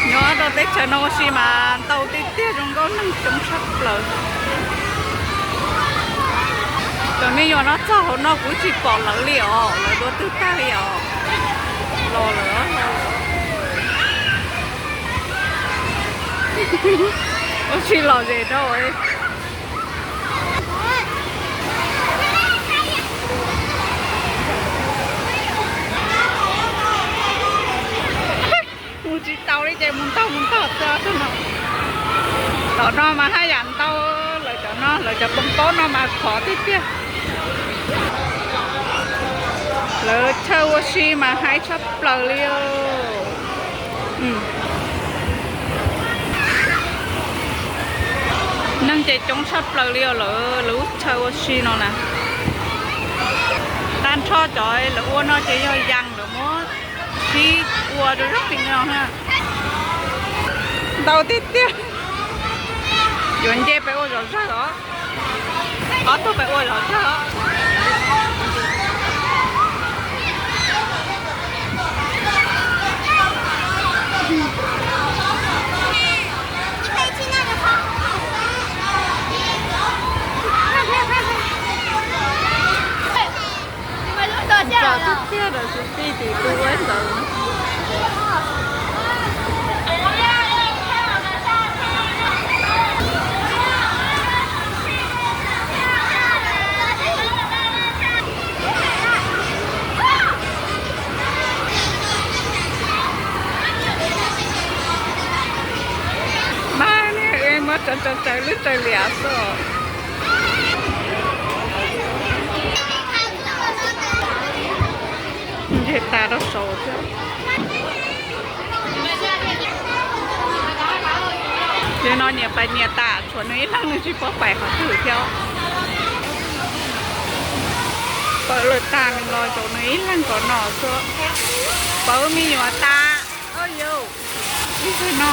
Nyob rau teb chaws no ua si mas ntau tiag tiag, zoo nkauj neeg coob tshaj plaws. Cov me nyuam no txog hauv no kuv tsis pom lawv li os, lawv dua twg tag li os. Los lawm, los lawm. Ua si lom zem rau. Mus tsis tau li ces mus ntog mus ntog xwb no. Tom no mas haj yam ntau, lawv cov no lawv cov poob pob no mas khov tiag tiag. Lawv chaw ua si mas haib tshaj plaws li os. Neeg ces coob tshaj plaws li os, lawv lub chaw ua si no na. Tag nrho cov lawv ua no ces yog yas lawv muab sib ua rau zog li no na. Ntau tiag tiag. Yuav nce pem ua zom zawg os. Ob tug pem ua zom zawg os. Ntxim tiag tiag, lawv tus tij tim tus ua ntawd. Mas niag muab tsaws tsaws tsaws lwb tsaws liam xwb. Nce tas rau saud thiab. Nim no nyias pais nyias tas, tshuav nws ib leeg nws tsis paub pais qhov twg thiab. Pawv lawm tag nws los zaum nws ib leeg kom no xwb. Pawv me nyuam tas. Ib tug no.